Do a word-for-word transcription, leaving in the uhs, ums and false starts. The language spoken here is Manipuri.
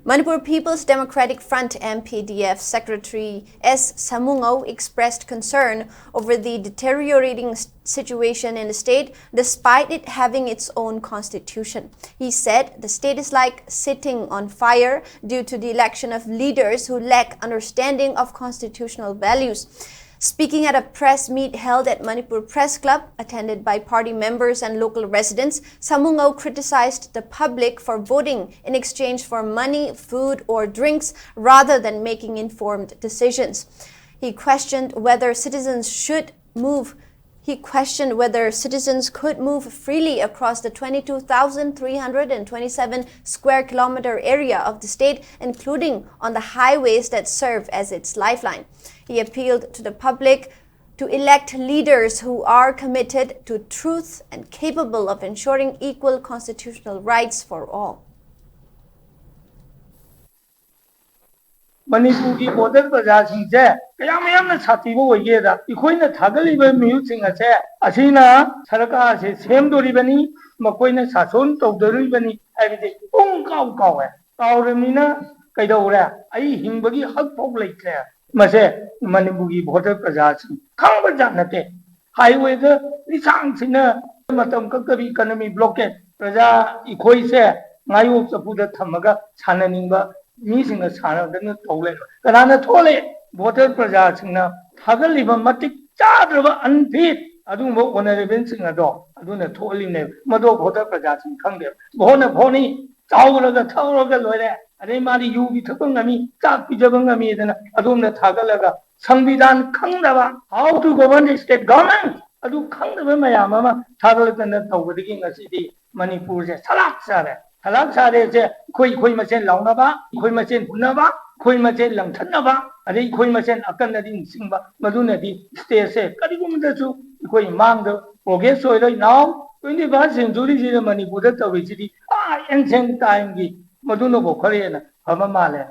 Manipur People's Democratic Front, M P D F, Secretary S Samungao expressed concern over the deteriorating s- situation in the state, despite it having its own constitution. He said the state is like sitting on fire due to the election of leaders who lack understanding of constitutional values. Speaking at a press meet held at Manipur Press Club, attended by party members and local residents, Samungao criticized the public for voting in exchange for money, food, or drinks rather than making informed decisions. He questioned whether citizens should move. He questioned whether citizens could move freely across the twenty-two thousand three hundred twenty-seven square kilometer area of the state, including on the highways that serve as its lifeline. He appealed to the public to elect leaders who are committed to truth and capable of ensuring equal constitutional rights for all. ꯃꯅꯤꯄꯨꯔꯒꯤ ꯚꯣꯇꯔ ꯄ꯭ꯔꯖꯥꯁꯤꯡꯁꯦ ꯀꯌꯥꯝ ꯌꯥꯝꯅ ꯁꯥꯊꯤꯕ ꯑꯣꯏꯒꯦꯗ, ꯑꯩꯈꯣꯏꯅ ꯊꯥꯒꯠꯂꯤꯕ ꯃꯤꯍꯨꯠꯁꯤꯡ ꯑꯁꯦ, ꯑꯁꯤꯅ ꯁꯔꯀꯥꯔꯁꯦ ꯁꯦꯝꯗꯣꯔꯤꯕꯅꯤ, ꯃꯈꯣꯏꯅ ꯁꯥꯁꯣꯟ ꯇꯧꯗꯣꯔꯤꯕꯅꯤ ꯍꯥꯏꯕꯁꯦ ꯄꯨꯡ ꯀꯥꯎ ꯀꯥꯎꯋꯦ꯫ ꯀꯥꯎꯔꯕꯅꯤꯅ ꯀꯩꯗꯧꯔꯦ? ꯑꯩ ꯍꯤꯡꯕꯒꯤ ꯍꯛ ꯐꯥꯎ ꯂꯩꯇ꯭ꯔꯦ꯫ ꯃꯁꯦ ꯃꯅꯤꯄꯨꯔꯒꯤ ꯚꯣꯇꯔ ꯄ꯭ꯔꯖꯥꯁꯤꯡ ꯈꯪꯕ ꯖꯥꯠ ꯅꯠꯇꯦ꯫ ꯍꯥꯏꯋꯦꯗ ꯂꯤꯁꯥꯡ ꯁꯤꯠꯅ ꯃꯇꯝ ꯀꯛꯇꯕꯤ ꯏꯀꯅꯃꯤ ꯕ꯭ꯂꯣꯀꯦꯠ, ꯄ꯭ꯔꯖꯥ ꯑꯩꯈꯣꯏꯁꯦ ꯉꯥꯌꯣꯛ ꯆꯐꯨꯗ ꯊꯝꯃꯒ ꯁꯥꯟꯅꯅꯤꯡꯕ ꯃꯤꯁꯤꯡꯅ ꯁꯥꯟꯅꯗꯅ ꯇꯧ ꯂꯩꯕ꯫ ꯀꯅꯥꯅ ꯊꯣꯛꯍꯜꯂꯦ? ꯚꯣꯇꯔ ꯄ꯭ꯔꯖꯥꯁꯤꯡꯅ ꯊꯥꯒꯠꯂꯤꯕ ꯃꯇꯤꯛ ꯆꯥꯗ꯭ꯔꯕ ꯑꯟꯐꯤꯠ ꯑꯗꯨꯒꯨꯝꯕ ꯑꯣꯅꯔꯦꯕꯜꯁꯤꯡ ꯑꯗꯣ ꯑꯗꯨꯅ ꯊꯣꯛꯍꯜꯂꯤꯕꯅꯦꯕ꯫ ꯃꯗꯣ ꯚꯣꯇꯔ ꯄ꯭ꯔꯖꯥꯁꯤꯡ ꯈꯪꯗꯦꯕ꯫ ꯚꯣꯠꯅ ꯚꯣꯠꯅꯤ, ꯆꯥꯎꯔꯒ ꯊꯛꯎꯔꯒ ꯂꯣꯏꯔꯦ, ꯑꯗꯩ ꯃꯥꯗꯤ ꯌꯨ ꯄꯤꯊꯛꯄ ꯉꯝꯃꯤ, ꯆꯥꯛ ꯄꯤꯖꯕ ꯉꯝꯃꯤꯗꯅ ꯑꯗꯣꯝꯗ ꯊꯥꯒꯠꯂꯒ ꯁꯪꯕꯤꯙꯥꯟ ꯈꯪꯗꯕ, how to govern the state government ꯑꯗꯨ ꯈꯪꯗꯕ ꯃꯌꯥꯝ ꯑꯃ ꯊꯥꯒꯠꯂꯛꯇꯅ ꯇꯧꯕꯗꯒꯤ ꯉꯁꯤꯗꯤ ꯃꯅꯤꯄꯨꯔꯁꯦ ꯁꯂꯥꯛ ꯁꯥꯔꯦ꯫ ꯁꯂꯥꯛ ꯁꯥꯔꯦꯁꯦ ꯑꯩꯈꯣꯏ ꯑꯩꯈꯣꯏ ꯃꯁꯦꯟ ꯂꯥꯎꯅꯕ, ꯑꯩꯈꯣꯏ ꯃꯁꯦꯟ ꯍꯨꯟꯅꯕ, ꯑꯩꯈꯣꯏ ꯃꯁꯦꯟ ꯂꯪꯊꯠꯅꯕ, ꯑꯗꯩ ꯑꯩꯈꯣꯏ ꯃꯁꯦꯟ ꯑꯀꯟ ꯑꯔꯤꯡ ꯆꯤꯡꯕ, ꯃꯗꯨꯅꯗꯤ ꯁ꯭ꯇꯦꯠꯁꯦ ꯀꯔꯤꯒꯨꯝꯕꯗꯁꯨ ꯑꯩꯈꯣꯏ ꯃꯥꯡꯗ ꯄ꯭ꯔꯣꯒ꯭ꯔꯦꯁ ꯑꯣꯏꯔꯣꯏ꯫ ꯅꯥꯎ ꯇ꯭ꯋꯦꯟꯇꯤ ꯐꯥꯔꯁ ꯁꯦꯟꯆꯨꯔꯤꯁꯤꯗ ꯃꯅꯤꯄꯨꯔꯗ ꯇꯧꯔꯤꯁꯤꯗꯤ ꯑꯥ ꯑꯦꯟꯁꯦꯟ ꯇꯥꯏꯝꯒꯤ ꯃꯗꯨꯅꯕꯨ ꯈꯔ ꯍꯦꯟꯅ ꯐꯕ ꯃꯥꯜꯂꯦ꯫